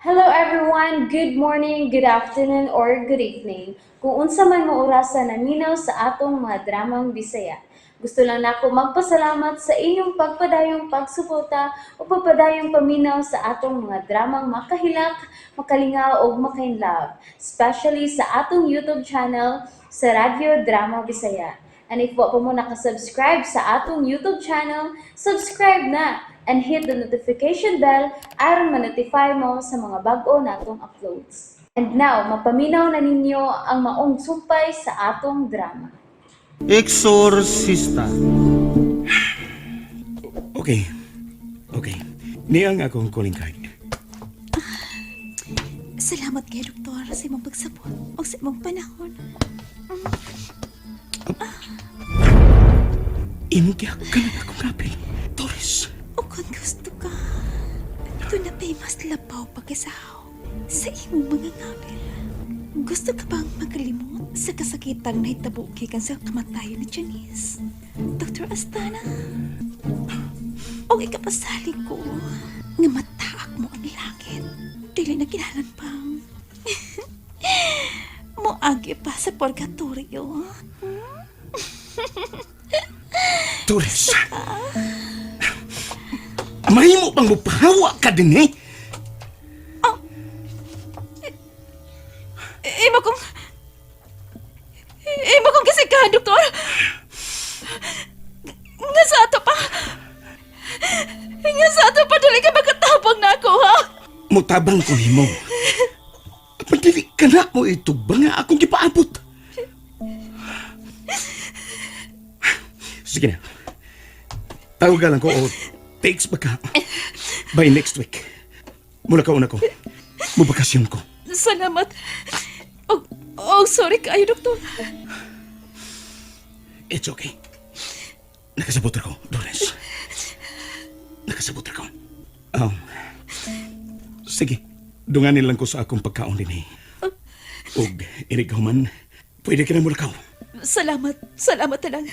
Hello everyone! Good morning, good afternoon, or good evening. Kung unsa man mo orasa naminaw sa atong mga dramang Bisaya. Gusto lang nako magpasalamat sa inyong pagpadayong pagsuporta o pagpadayong paminaw sa atong mga dramang makahilak, makalingaw ug makainlove, especially sa atong YouTube channel sa Radyo Drama Bisaya. And if wa pa mo nakasubscribe sa atong YouTube channel, subscribe na and hit the notification bell aron ma-notify mo sa mga bag-o natong uploads. And now, mapaminaw na ninyo ang maong sumpay sa atong drama. Exorcista. Okay. Okay. Niya ang akong calling card. Salamat kay doktor sa imong pagsabot o sa imong panahon. Imong gihakan ang akong kapil. Torres. O kung gusto ka, doon na pa'y mas labaw pa kaysa haw sa imong mga ngapil. Gusto ka bang makalimot sa kasakitang nahitabo gikan sa kamatayon ni Janice? Dr. Astana? O ikapasalig ko nga mataak mo ang langit. Dili na kinahanglan pang moagi pa sa purgatorio. Torres. Mahimo bang mupahawa ka din eh? Imo kong... Imo kong kisikahan, doktor! Nga sa ato pa... Nga sa ato pa, dali ka makatabang na ako, ha? Mutabang ko nimo. Padili ka na mo itugba nga akong gipaabot. Sige na. Tawagan lang ko o takes ba ka? By next week. Mula ka una ko. Mubakasyon ko. Salamat. Oh, oh, sorry kayo, doktor. It's okay. Nakasabot ako, Dolores. Nakasabot ako. Sige, dunganin lang ko sa akong pagkaon din eh. Ug, inig man, pwede ka na mulakaw. Salamat. Salamat na lang.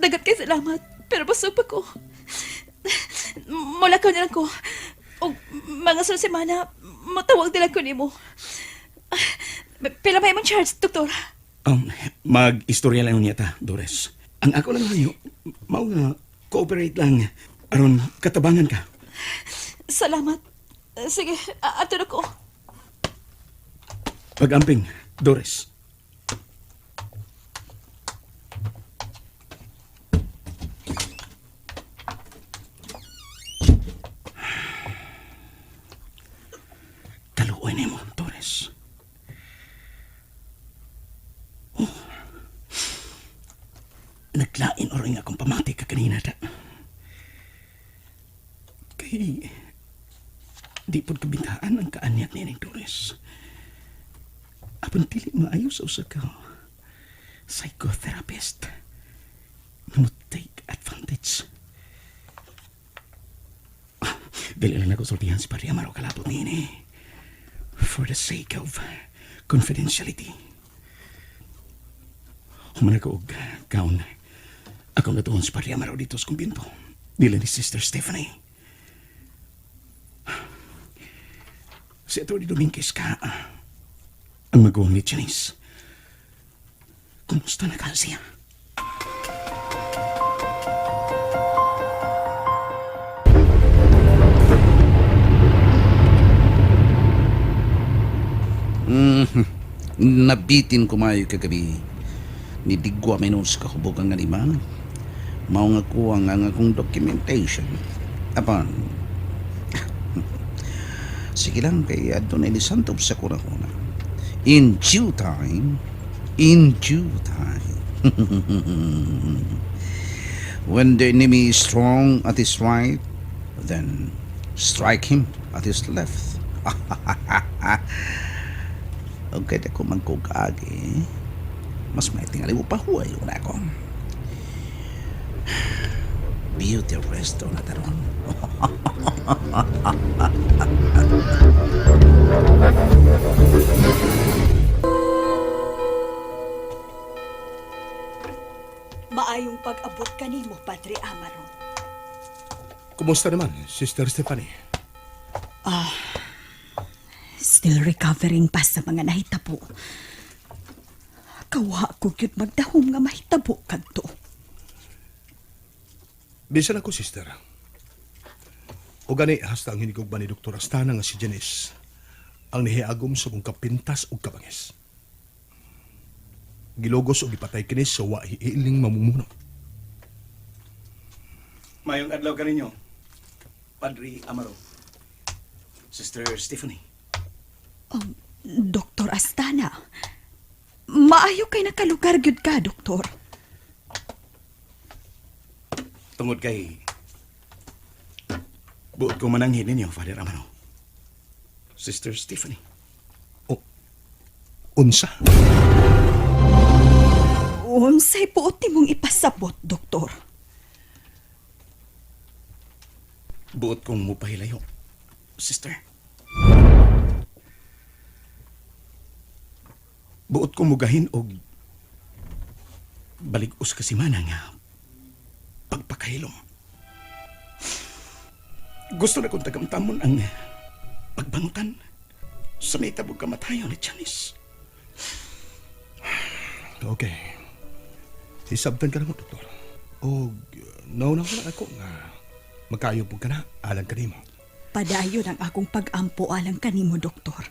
Dagat kay salamat. Pero busog pa ko. Mula ka na lang ko. O mga sunod semana, matawag na lang ko nimo. Pila may imong charge, doktor? Mag-istorya lang niya ta, Dolores. Ang ako lang hayo, mao nga, cooperate lang. Aron, katabangan ka. Salamat. Sige, ato na ko. Pag-amping, Dolores. Kaluoy nimo, Torres. Oh. Naglain oray nga akong pamati ka kanina da. Kay di pod kabintaan ang kaanyat ni Ning Torres. Apan dili maayo sa usa ka psychotherapist nga mo take advantage. Ah, dili lang ako sultihan si Padre Amaro kalapot niini. For the sake of confidentiality. Human ako og kaon. Akong natuon si Padre Amaro dito sa kumbinto. Dili ni Sister Stephanie. Si Atty. Dominguez ka ang maguwang ni Janice. Kumusta na ka siya? Nabitin ko maayo kagabi. Ni Digwa minus kahubog ang animal. Mao nga kuwang ang akong documentation. Apan, sige lang kay adto na ilisantob sa kuna-kuna. In due time, in due time. When the enemy is strong at his right, then strike him at his left. Okay, ako magkukagi. Mas may tingali mo pa huway na ako. Beauty resto na taron. Maayong pag-abot kanimo, Padre Amaro. Kumusta naman, Sister Stephanie? Still recovering pa sa mga nahitabo. Kawa ko gyud magdahom nga mahitabo kadto. Bisan ako, sister. O gani, hasta ang hinigugma ni Dr. Astana nga si Janice ang nihiagom sa mong kapintas ug kabangis. Gilogos og gipatay kini sa wa hiiling mamumuno. Mayong adlaw kaninyo, Padre Amaro. Sister Stephanie. Dr. Astana, maayo kay nakalugar gyud ka, doktor. Tungod kay buot ko mananghin ninyo, Father Amaro. Sister Stephanie. O, unsa? Unsay puot nimong ipasabot, doktor? Buot kong mupahilayo, sister. Buot kong mugahin og balig-os ka simana nga pagpakahilom. Gusto na kong tagamtamon ang pagbangutan sa naitabog kamatayon ni Janice. Okay. Isabtan ka na mo, doktor. O, nauna ko na ako nga magkaayo po ka na, alang kanimo. Padayon ang akong pag-ampo alang kanimo, doktor.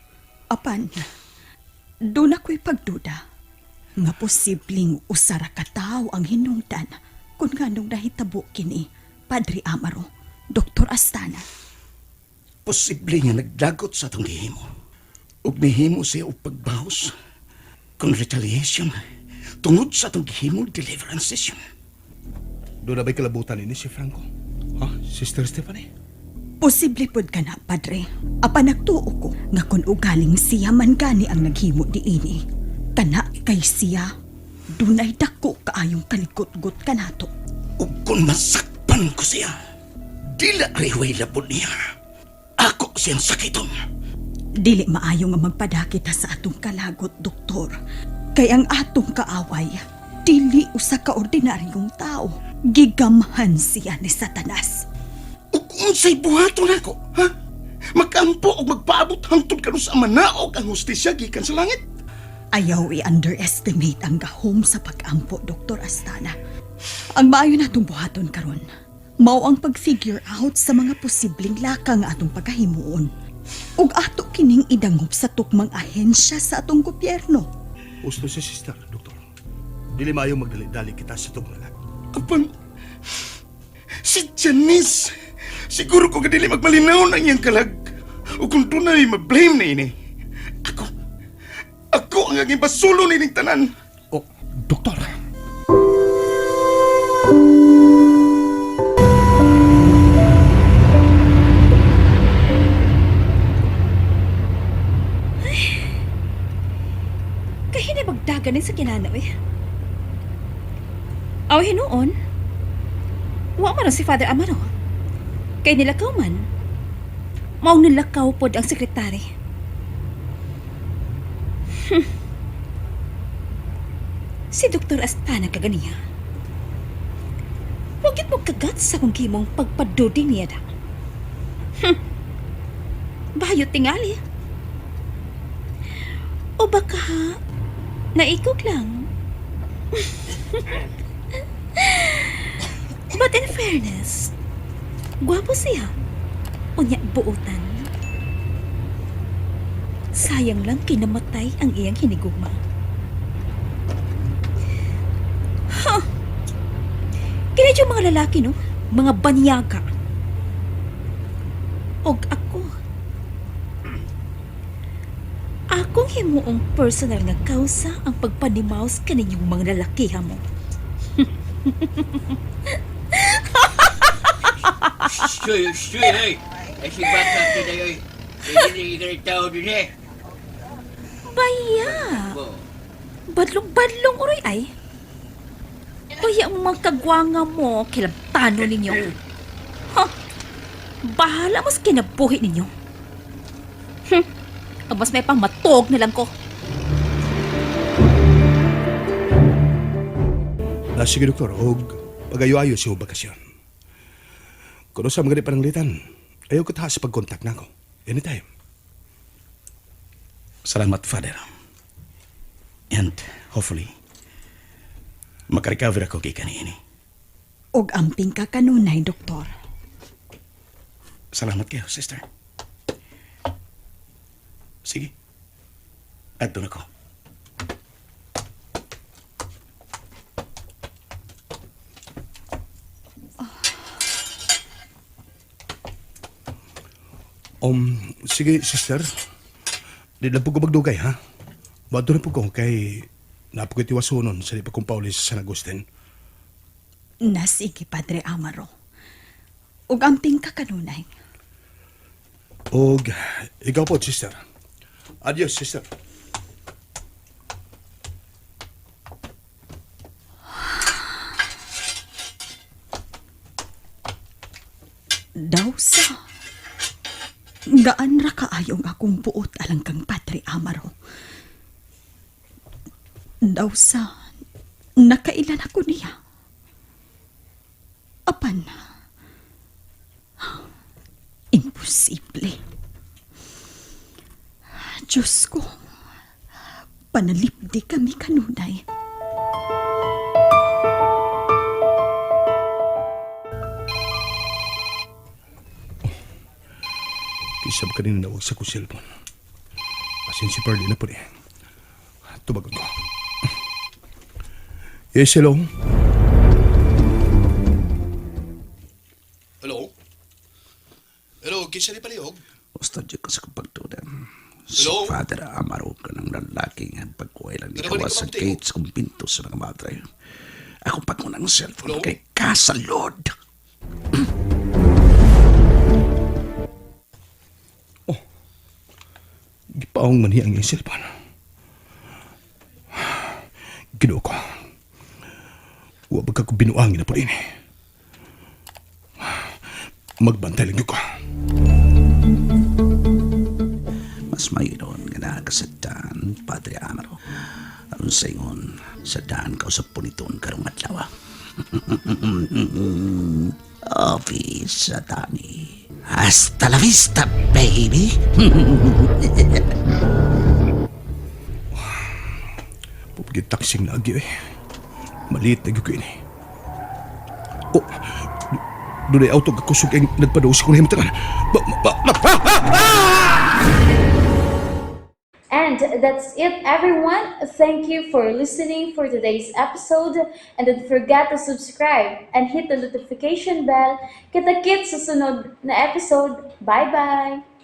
Apan, doon ako'y pagduda nga posibleng usara ka tawo ang hinungdan kung nganong nahitabo kini Padre Amaro, Doktor Astana. Posible nga nagdagot sa atong gihimo. Ug nihimo siya og pagbahos kung retaliation tungod sa atong gihimo deliverance session. Doon na ba'y kalabutan ini si Franco? Ha, Sister Stephanie? Posible pod ka na, Padre. Apan nagtuo ko nga kung ugaling siya man gani ang naghimo diini. Kana kay siya, dunay dako kaayong kalikot-got kanato. Ug kung masakpan ko siya, dila riway labod niya. Ako siyang sakiton. Dili maayo nga magpadakita sa atong kalagot, doktor. Kay ang atong kaaway, dili usa ka ordinaryong tao. Gigamhan siya ni Satanas. Ug unsay buhaton nako, ha? Makampo og magpaabot hangtod karon sa manaog ang hustisya gikan sa langit. Ayaw i-underestimate ang gahom sa pag-ampo, Doktor Astana. Ang maayo natong buhaton karon, mao ang pag-figure out sa mga posibleng laka nga atong pagkahimuon. Ug ato kining idangop sa tukmang ahensya sa atong gobyerno. Usto si sister, doktor. Dili maayo magdali-dali kita sa tunglalag. Apan, si Janice, siguro ko kadili magmalinaw ng iyang kalag. O kung dunay ma-blame na ini. Ako, ako ang aging basulo nining tanan. O, doktor. Kahina magdagan sa kinana eh. Aw hinuon. Wa man si Father Amaro. Kay nilakaw man. Mao nilakaw pod ang sekretary. Si Dr. Astana kaganiya. Wagit mo kagat sa kong kimong pagpaduding niya da. Bayot tingali. O baka naikog lang. But in fairness, gwapo siya. Unya buutan. Sayang lang kinamatay ang iyang hinigugma. Huh. Kini yung mga lalaki, no? Mga banyaga. Og ako, akong himuong personal nga kausa ang pagpanimaus kaninyong mga lalakihan mo. Shuy, shuy, hey! Ay, si Bata today, oy. Hindi ka rin tao dun, eh. Baya! Bo. Badlong-badlong uroy ay. Baya ang mga kagwanga mo, kilabtano ninyo. Ha? Bahala mas kinabuhi ninyo. Ang mas may pang matog na lang ko. Na sige, doktor, og pagayo-ayo siya bakasyon. Kuno sa mga pananglitan, ayaw ko taas pagkontak nako. Anytime. Salamat, Father. And hopefully, makarecover ako kay kanini. Og amping ka kanunay, Doktor. Salamat kayo, sister. Sige. Adto na ko. Sige, sister. Di lang po ko magdugay, ha? Bato na po ko kay napagitiwasunon sa di pa kong pauli sa San Agustin. Nasige, Padre Amaro. Og amping ka kanunay. Og ikaw po, sister. Adios, sister. Daw sa... Gaan ra kaayong akong buot alang kang Padre Amaro. Daw sa... Nakailan ako niya. Apan... Imposible. Diyos ko, panalipdi kami kanunay. Kisab ka rin nawag sa kong cellphone. Asin si Pearlie na po eh. Tubagon ko. Yes, hello? Hello? Hello, kinsa ni Palihog? Basta dyan ko sa kapagtudan. Si Hello? Father Amaro ka ng lalaki nga pagkuhay lang Ano ba ikaw ni sa Kapamti? gate sa kumpinto sa mga madre. Ako pag unang cellphone Hello? kay kasalod. Gipaong man niya ang iyang cellphone. Ginoo ko. Wa ba ka ko binuangin na po rin. Magbantay lang yun ko. Mas mayroon nga naa ka sa daan, Padre Amaro. Aron sa ingon, sa daan ka sa puniton karong adlaw. Office sa Dani. Hasta la vista, baby. Pupigit taksing na agi eh. Maliit na gyud ko ini. Oh, dunay auto kakusog ang nagpadaos ko na himtangan. Ba, ba, ba, ah, ah, ah! And that's it, everyone. Thank you for listening for today's episode. And don't forget to subscribe and hit the notification bell. Kita-kits sa sunod na episode. Bye-bye!